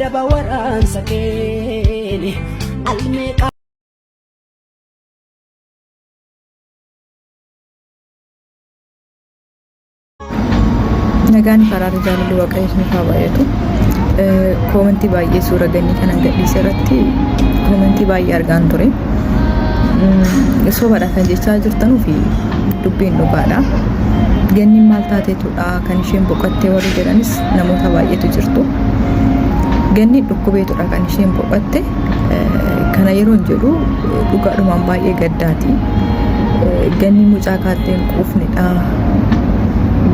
Daba waraansa keen almeeqa. Nagaan faraarri jaalalli waaqayyo isiniif haa baay'atu. Koomentii baay'ee suura gannii kanan gadhiise irratti koomentii baay'ee argaan ture. Sobadha kan jechaa jirtanuu fi dubbiin dhugaadha. Ganniin maal taateetudha kan isheen boqottee warri jedhanis namoota baay'eetu jirtu. Ganniin dhukkubeetudha kan isheen boqotte. Kana yeroon jedhu dhugaadhumaan baay'ee gaddaati. Ganni mucaa kaattee hin quufnedha.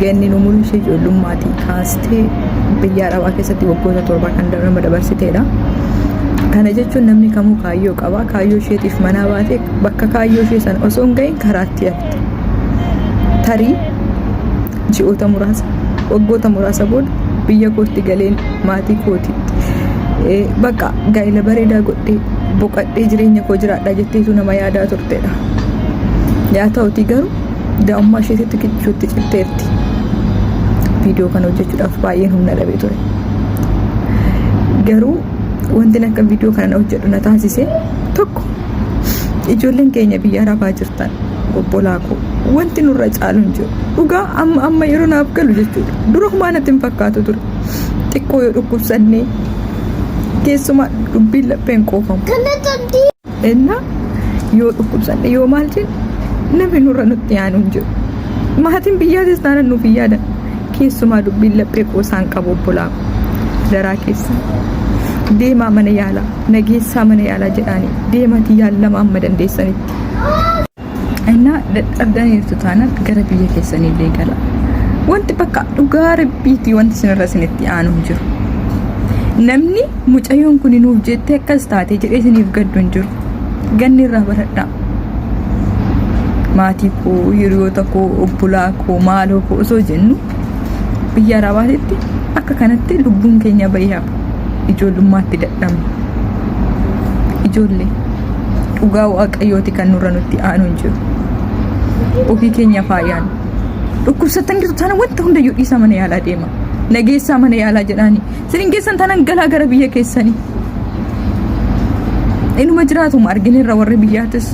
Ganni umurii ishee ijoollummaatii kaastee biyya arabaa keessatti waggoota 7 kan nama dabarsiteedha. Kana jechuun namni kamuu kaayyoo qaba. Kaayyoo isheetiif manaa baatee bakka kaayyoo ishee sana osoo hin gahin karaatti hafte. Tarii ji'oota muraasa waggoota muraasa booda biyya kootti galeen maatii kootiitti bakka gaa'ela bareedaa godhee boqadhee jireenya koo jiraadha jetteetu nama yaadaa turtedha. Yaa ta'utii garuu daa'ummaa isheetitti kichuutti citteerti. Viidiyoo kana hojjechuudhaaf baay'een humna dhabee ture. Garuu wanti akka viidiyoo kana hojjedhu na taasise tokko ijoolleen keenya biyya arabaa jirtan obbolaa koo wanti nurra caalu hin jiru. Dhugaa amma amma yeroo naaf galu jechuudha. Dura humaa natti hin fakkaatu ture. Xiqqoo yoo dhukkubsannee keessumaa dubbiin lapheen quufamu. Innaa yoo dhukkubsanne yoo maal jennu namni nurra nutti yaanu hin jiru. Maatiin biyyaatis taanaan nuuf hin yaadan. Keessumaa dubbiin laphee qoosaan qabu obbolaa koo. Daraa keessa deemaa mana yaalaa nageessaa mana yaalaa jedhaanii deematii yaallama amma dandeessanitti. Innaa dadhabdaniirtu taanaan gara biyya keessaniillee gala. Wanti bakka dhugaa rabbiitii wanti isinirra isinitti aanu hin jiru. Namni mucayyoon kun nuuf jettee akkas taate jedhee isiniif gaddu hin jiru. Ganni irraa baradhaa. Maatii koo, hiriyoota koo, obbolaa koo, maaloo koo osoo jennu biyya arabaatitti akka kanatti lubbuun keenya bahee hafa. Ijoollummaatti dadhabna. Ijoollee. Dhugaa waaqayyooti kan nurra nutti aanu hin jiru. Ofii keenya faayaan. Dhukkubsattan jirtu taana wanta hundayyuu dhiisaa mana yaalaa deema. Nageessaa mana yaalaa jedhaani. Sinin geessan taanaan galaa gara biyya keessanii. Inuma jiraatuma argineerra warri biyyaatis.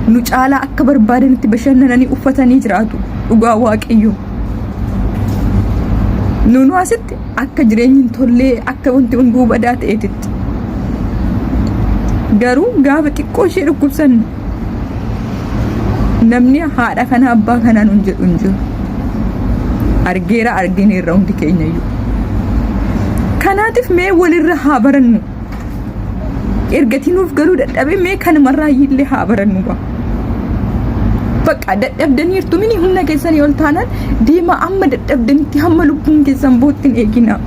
Nu caalaa akka barbaadanitti bashannananii uffatanii jiraatu. Dhugaa waaqayyoo. Nunu asitti akka jireenyi hin tollee akka wanti hunduu badaa ta'eetitti. Garuu gaafa xiqqoo ishee dhukkubsanne namni haadha kana abbaa kanaa nun jedhu hin jiru. Argeera argineerra hundi keenya iyyuu. Kanaatiif mee walirra haa barannu. Ergatii nuuf galuu dadhabee mee kanumarraa illee haa barannu gaa. Bakka dadhabdaniirtu mini humna keessanii ol taanaan deemaa amma dadhabdanitti hamma lubbuun keessan bootti hin eeginaa.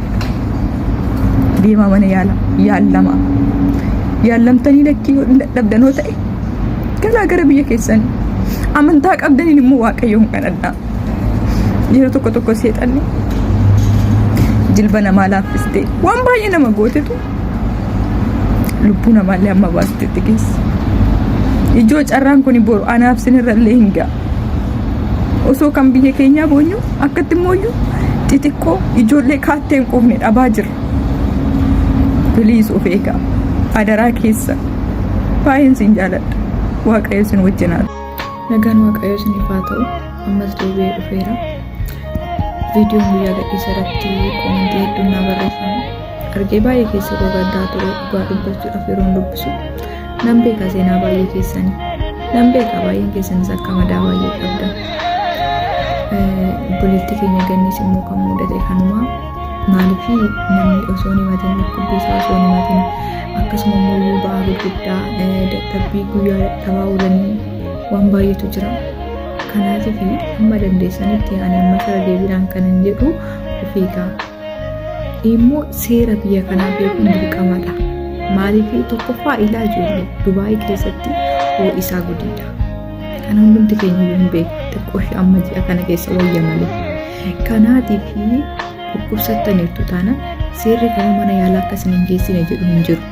Deemaa mana yaala yaalamaa. Yaalamtanii lakkii yoo dadhabdanoo ta'e galaa gara biyya keessanii. Amantaa qabdaniin immoo Waaqayyoon kadhadhaa. Yeroo tokko tokko seexanni jilba namaa laaffistee waan baay'ee nama gootetu lubbuu namaallee amma baastetti geessa. Ijoo carraan kun boru anaaf sinirra illee hin ga'a. Osoo kan biyya keenyaa boonyu akkatti immoo xixiqqoo ijoollee kaattee hin quufne dhabaa jirra. Please of eegaa. Adaraa keessa. Baay'een sin jaaladha. Waaqayyo sin wajjin haa ta'u. Nagaan Waaqayyo isiniif haa ta'u. Ammas deebi'ee dhufeera. Viidiyoon guyyaa gadhiisa irratti koomentii hedduun naa barreeffame. Argee baay'ee keessa koo gaddaa ture dhugaa dubbachuudhaaf yeroon dubbisu. Nan beeka seenaa baay'ee keessanii. Nan beeka baay'een keessanis akka madaa baay'ee qabda. Obboleettii keenya gannis immoo kan mudate kanuma. Maaliif namni osoo hin himatin dhukkubbii isaa osoo hin himatin akkasuma immoo ba'aa gurguddaa dadhabbii guyyaa dadhabaa oolanii waan baay'eetu jira. Kanaatiif hamma dandeessanitti ani amma irra deebiidhaan kanan jedhu of eegaa. Immoo seera biyya kanaa beekuun dirqamadha. Maaliif tokkoffaa ilaa ijoollee Dubaayii keessatti ho'isaa gudiidha. Kana hundumti keenya iyyuu hin beeku. Xiqqoo ishee amma ji'a kana keessa wayya malee. Kanaatiif dhukkubsattaniirtu taana seerri kamuu mana yaalaa akka isin hin geessine jedhu hin jiru.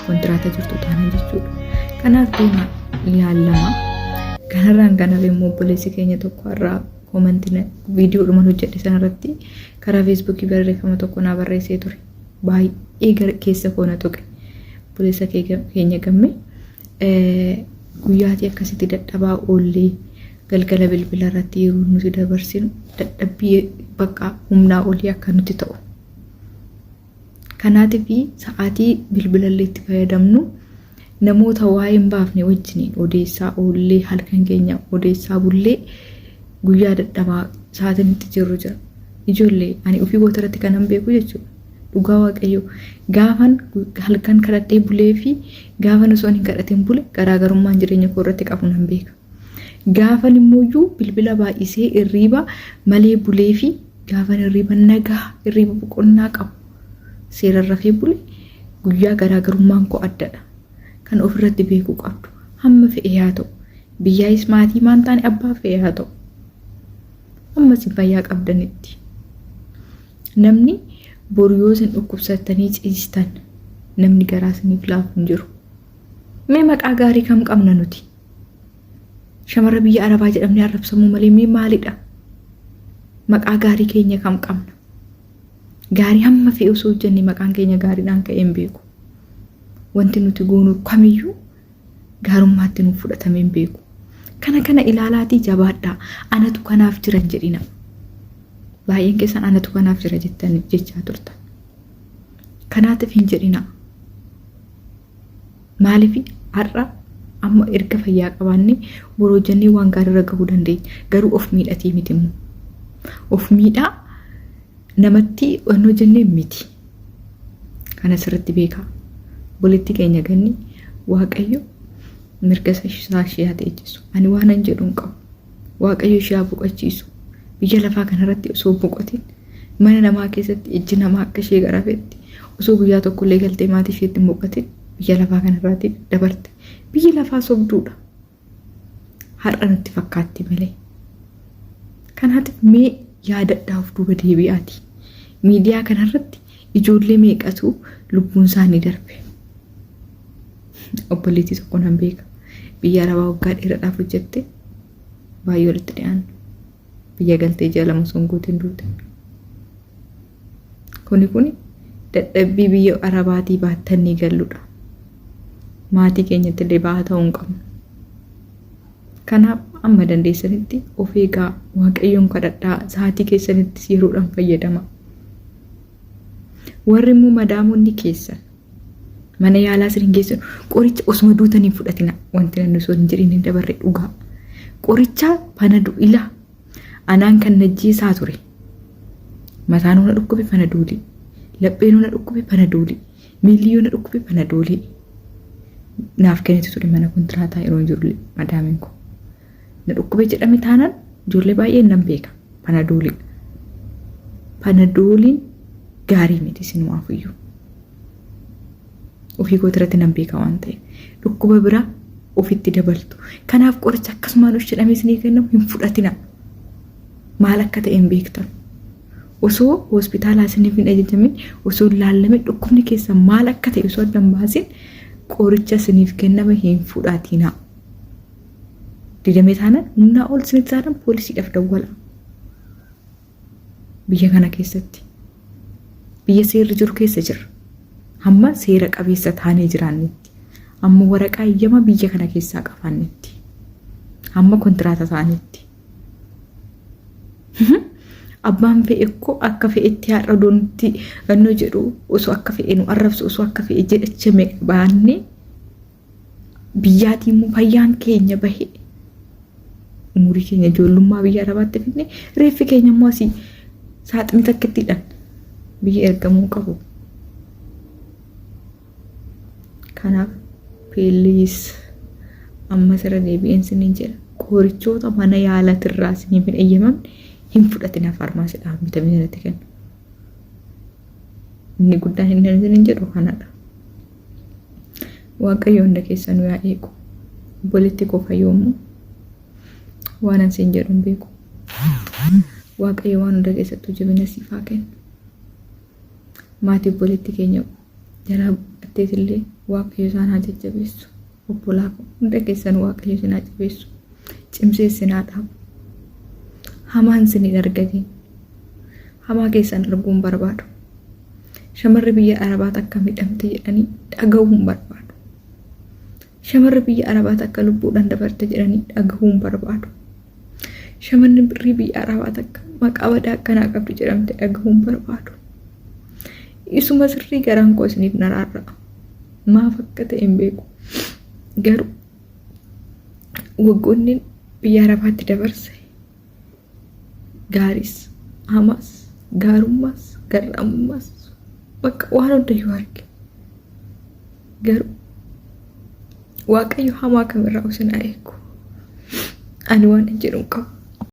Kontiraata jirtu taana jechuudha. Kanaaf deemaa yaalamaa. Kanarraan kan hafe immoo obboleessi keenya tokko har'aa koomentii viidiyoodhuman hojjedhe sanarratti karaa feesbuukii barreeffama tokko naa barreessee ture. Baay'ee gara keessa koo na tuqe. Obboleessa keenya Gammee guyyaatii akkasitti dadhabaa oollee galgala bilbila irratti yeroo nuti dabarsinu dadhabbii bakka humnaa olii akka nuti ta'u. Kanaatiif sa'aatii bilbilallee itti fayyadamnu namoota waa'ee hin baafne wajjiniin odeessaa oollee halkan keenya odeessaa bullee guyyaa dadhabaa sa'aatiin itti jirru jira. Ijoollee ani ofii koota irratti kanan beeku jechuudha. Dhugaa Waaqayyoo gaafan halkan kadhadhee bulee fi gaafan osoo hin kadhatin bule garaagarummaan jireenya koo irratti qabu nan beeka. Gaafan immoo bilbila baay'isee irriiba malee bulee fi gaafan irriiba nagaa irriiba boqonnaa qabu seeraan rafee bule guyyaa garaagarummaan koo addadha. Kan ofirratti beekuu qabdu hamma fe'e haa ta'u biyyaayis maatii maan taane abbaa fe'e haa ta'u amma isin fayyaa qabdanitti. Namni boru yoo isin dhukkubsattanii ciistan namni garaa isiniif laafu hin jiru. Mee maqaa gaarii kam qabna nuti? Shamarra biyya Arabaa jedhamnee arrabsamuu malee mee maalidha? Maqaa gaarii keenya kam qabna? Gaarii hamma fe'e osoo hojjenne maqaan keenya gaariidhaan ka'ee hin beeku. Wanti nuti goonu kamiyyuu gaarummaatti nuuf fudhatamee hin beeku. Kana kana ilaalaatii jabaadhaa. Anatu kanaaf jira hin jedhina. Baay'een keessan anatu kanaaf jira jettanii jechaa turtan. Kanaatiif hin jedhina. Maaliif har'a amma erga fayyaa qabaannee boroo hojjennee waan gaariirra gahuu dandeenya. Garuu of miidhatii miti immoo. Of miidhaa namatti waan hojjennee miti. Kana sirriitti beekaa. Obboleettii keenya Ganni Waaqayyo mirga isaa ishee haa teechisu. Ani waanan jedhu hin qabu. Waaqayyo ishee haa boqochiisu. Biyya lafaa kanarratti osoo boqotin mana namaa keessatti ijji namaa akka ishee garafetti osoo guyyaa tokkollee galtee maatii isheetti hin boqotin biyya lafaa kanarraatti dabarte. Biyyi lafaa sobduudha. Har'a nutti fakkaatti malee. Kanaatiif mee yaadadhaa of duuba deebi'aati. Miidiyaa kanarratti ijoollee meeqatu lubbuun isaanii darbe. Obboleettii tokko nan beeka. Biyya Arabaa waggaa dheeraadhaaf hojjette baay'ee walitti dhiyaannu. Biyya galtee ji'a 2 osoo hin guutin duute. Kuni kuni dadhabbii biyya Arabaatii baattannii galludha. Maatii keenyatti illee ba'aa ta'uu hin qabnu. Kanaaf amma dandeessanitti of eegaa, Waaqayyoon kadhadhaa, sa'aatii keessanittis yeroodhaan fayyadama. Warri immoo madaamonni keessan mana yaalaa isin hin geessinu qoricha osuma duutan hin fudhatina wanti namni osoo hin jedhin hin dabarre dhugaa. Qoricha panadu ila anaan kan najjeesaa ture. Mataan na dhukkube panadoolii, lapheen na dhukkube panadoolii, miilli yoo na dhukkube panadoolii. Naaf kennitu ture mana kontiraataa yeroo jiru madaamiin koo. Na dhukkube jedhame taanaan ijoollee baay'een nan beeka panadoolii. Panadooliin gaarii miti isinumaafuyyuu. Ofii kootirratti nan beeka waan ta'eef. Dhukkuba biraa ofitti dabaltu. Kanaaf qoricha akkasumaan of jedhamee isinii kennamu hin fudhatina. Maal akka ta'e hin beektan. Osoo hospitaalaa isiniif hin ajajamin, osoo hin laallamin dhukkubni keessan maal akka ta'e osoo adda hin baasin qoricha isiniif kenname hin fudhatina. Didamee taanaan humnaa ol isinitti taanaan poolisiidhaaf dawwala. Biyya kana keessatti biyya seerri jiru keessa jirra. Hamma seera qabeessa taanee jiraannetti. Hamma waraqaa eeyyama biyya kana keessaa qabaannetti. Hamma kontiraata taanetti. Abbaan fe'e koo akka fe'etti har'a doonti annoo jedhu osoo akka fe'e nu arrabsu osoo akka fe'e jedhachame baannee biyyaatii immoo fayyaan keenya bahe umurii keenya ijoollummaa biyya arabaatti fidne reeffi keenya immoo asii saaxinii takkittiidhaan biyya ergamuu qabu. Kanaaf please ammas irra deebi'een isiniin jedha qorichoota mana yaalatirraa isiniif hin eeyyamamne hin fudhatinaa faarmaasiidhaan bitamee irratti kennu. Inni guddaan inni isiniin jedhu kanadha. Waaqayyo hunda keessanuu yaa eegu. Obboleetti koo fayyoo immoo waan an siin jedhu hin beeku. Waaqayyo waan hunda keessattuu jabina siif haa kennu. Maatii obboleetti keenya jalaa buqqatteetillee Waaqayyo isaan haa jajjabeessu. Obbolaa koo hunda keessan Waaqayyo isin haa jabeessu. Cimsee isin haa dhaabu. Hamaan isin hin argatin. Hamaa keessan arguu hin barbaadu. Shamarri biyya Arabaa takka miidhamte jedhanii dhaga'uu hin barbaadu. Shamarri biyya Arabaa takka lubbuudhaan dabarte jedhanii dhaga'uu hin barbaadu. Shamarri biyya Arabaa takka maqaa badaa akkanaa qabdi jedhamte dhaga'uu hin barbaadu. Isuma sirrii garaan koo isiniif naraarra'a. Maaf akka ta'e hin beeku. Garuu waggoonni biyya Arabaatti dabarse gaariis, hamaas, gaarummaas, garraamummaas bakka waan hundayyuu arge. Garuu Waaqayyo hamaa kamirraa isin haa eegu. Ani waan hin jedhu hin qabu.